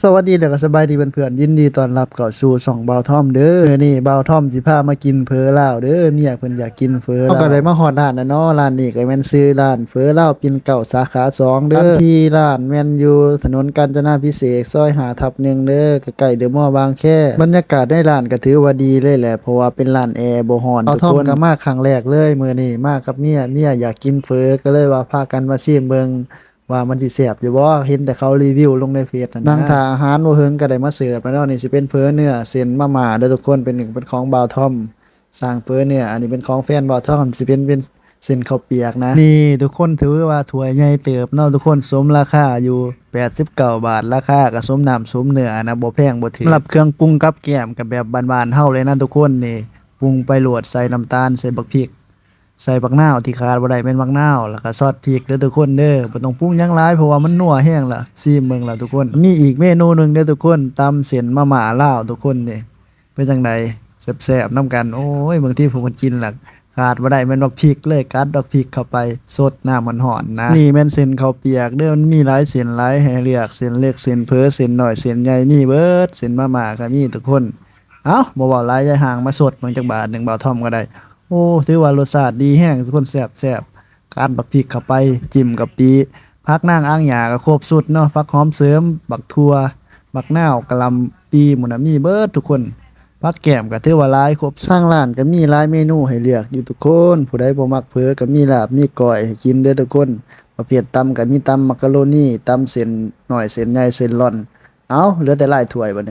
ສະຫວັດດີ ແລະ ກໍສະບາຍດີເພື່ອນໆ ຍິນດີຕ້ອນຮັບເຂົ້າສູ່ຊ່ອງບ່າວທອມເດີ. ມື້ນີ້ບ່າວທອມຊິພາມາກິນເຝີລາວເດີ, ເມຍເພິ່ນຢາກກິນເຝີລາວ. ເຮົາກໍໄດ້ມາຮອດຮ້ານແລ້ວເນາະ, ຮ້ານນີ້ກໍແມ່ນຊື່ຮ້ານເຝີລາວປິ່ນເກົ້າສາຂາສອງເດີ. ສະຖານທີ່ຮ້ານແມ່ນຢູ່ຖະໜົນການຈະນາພິເສກ ຊອຍຫ້າທັບໜຶ່ງເດີ, ໃກ້ໆເດີມໍບາງແຄ. ບັນຍາກາດໃນຮ້ານກໍຖືວ່າດີເລີຍແຫຼະ ເພາະວ່າເປັນຮ້ານແອບໍ່ຮ້ອນ. ບ່າວທອມກໍມາຄັ້ງແລກເລີຍມື້ນີ້, ມາກັບເມຍ, ເມຍຢາກກິນເຝີ ກໍເລີຍວ່າພາກັນມາຊີມເບິ່ງ ວ່າມັນຊິແຊບຢູ່ບໍ່? ເຫັນແຕ່ເຂົາຣີວິວລົງໃນເຟສຫັ້ນນະ. ນັ່ງຖ້າອາຫານບໍ່ເຫິງກໍໄດ້ມາເສີບແລ້ວເນາະ. ນີ້ຊິເປັນເຝີເນື້ອເສັ້ນມາມ່າເດີທຸກຄົນ, ເປັນ ເປັນຂອງບ່າວທອມສ້າງເຝີເນື້ອ, ອັນນີ້ເປັນຂອງແຟນບ່າວທອມ ຊິເປັນ ເປັນເສັ້ນເຂົ້າປຽກນະ. ນີ້ທຸກຄົນ ຖືວ່າຖ້ວຍໃຫຍ່ເຕີບເນາະທຸກຄົນ, ສົມລາຄາຢູ່ແປດສິບເກົ້າບາດ, ລາຄາກໍສົມນ້ຳສົມເນື້ອນະ, ບໍ່ແພງບໍ່ຖືກ. ສຳລັບເຄື່ອງປຸງກັບແກ້ມກໍແບບບ້ານໆເຮົາເລີຍນະທຸກຄົນ. ນີ້ປຸງໄປໂລດ, ໃສ່ນ້ຳຕານ, ໃສ່ບັກພິກ, ໃສ່ບັກນາວ, ທີ່ຂາດບໍ່ໄດ້ແມ່ນບັກນາວ ແລ້ວກໍຊອດພິກເດີທຸກຄົນເດີ. ບໍ່ຕ້ອງປຸງຫຍັງຫຼາຍ ເພາະວ່າມັນນົວແຮງລະ, ຊີມເບິ່ງລະທຸກຄົນ. ມີອີກເມນູໜຶ່ງເດີທຸກຄົນ, ຕຳເສັ້ນມາມ່າລາວທຸກຄົນເດ້. ເປັນຈັ່ງໃດ? ແຊບໆນຳກັນ. ໂອ້ຍ ບາງທີຜູ້ເພິ່ນກິນລະ ຂາດບໍ່ໄດ້ແມ່ນບັກພິກເລີຍ, ກັດບັກພິກເຂົ້າໄປ, ຊົດນ້ຳຮ້ອນໆນະ. ນີ້ແມ່ນເສັ້ນເຂົ້າປຽກເດີ, ມັນມີຫຼາຍເສັ້ນຫຼາຍໃຫ້ເລືອກ, ເສັ້ນເລັກ ເສັ້ນເຜີ ເສັ້ນນ້ອຍ ເສັ້ນໃຫຍ່ ມີເບິດ, ເສັ້ນມາມ່າກໍມີທຸກຄົນ. ເອົ້າ ບໍ່ເວົ້າຫຼາຍ ຍາຍຫ້າງມາຊົດເບິ່ງຈັກບາດໜຶ່ງ ບ່າວທອມກໍໄດ້. ໂອ້ ຖືວ່າລົດຊາດດີແຮງທຸກຄົນ, ແຊບໆ. ກັດບັກພິກເຂົ້າໄປ, ຈິ້ມກະປິ, ຜັກນາງອາງຫຍ້າກໍຄົບຊຸດເນາະ, ຜັກຫອມເສີມ, ບັກຖົ່ວ, ບັກນາວ, ກະຫຼ່ຳປີ່ ໝູນນະມີເບິດທຸກຄົນ. ຜັກແກ້ມກໍຖືວ່າຫຼາຍຄົບ. ທາງຮ້ານກໍມີຫຼາຍເມນູໃຫ້ເລືອກຢູ່ທຸກຄົນ, ຜູ້ໃດບໍ່ມັກເຝີກໍມີລາບມີກ້ອຍໃຫ້ກິນເດີທຸກຄົນ. ປະເພດຕຳກໍມີຕຳມັກກະໂຣນີ, ຕຳເສັ້ນນ້ອຍ ເສັ້ນໃຫຍ່ ເສັ້ນລອນ. ເອົ້າ ເຫຼືອແຕ່ລາຍຖ້ວຍບາດນີ້.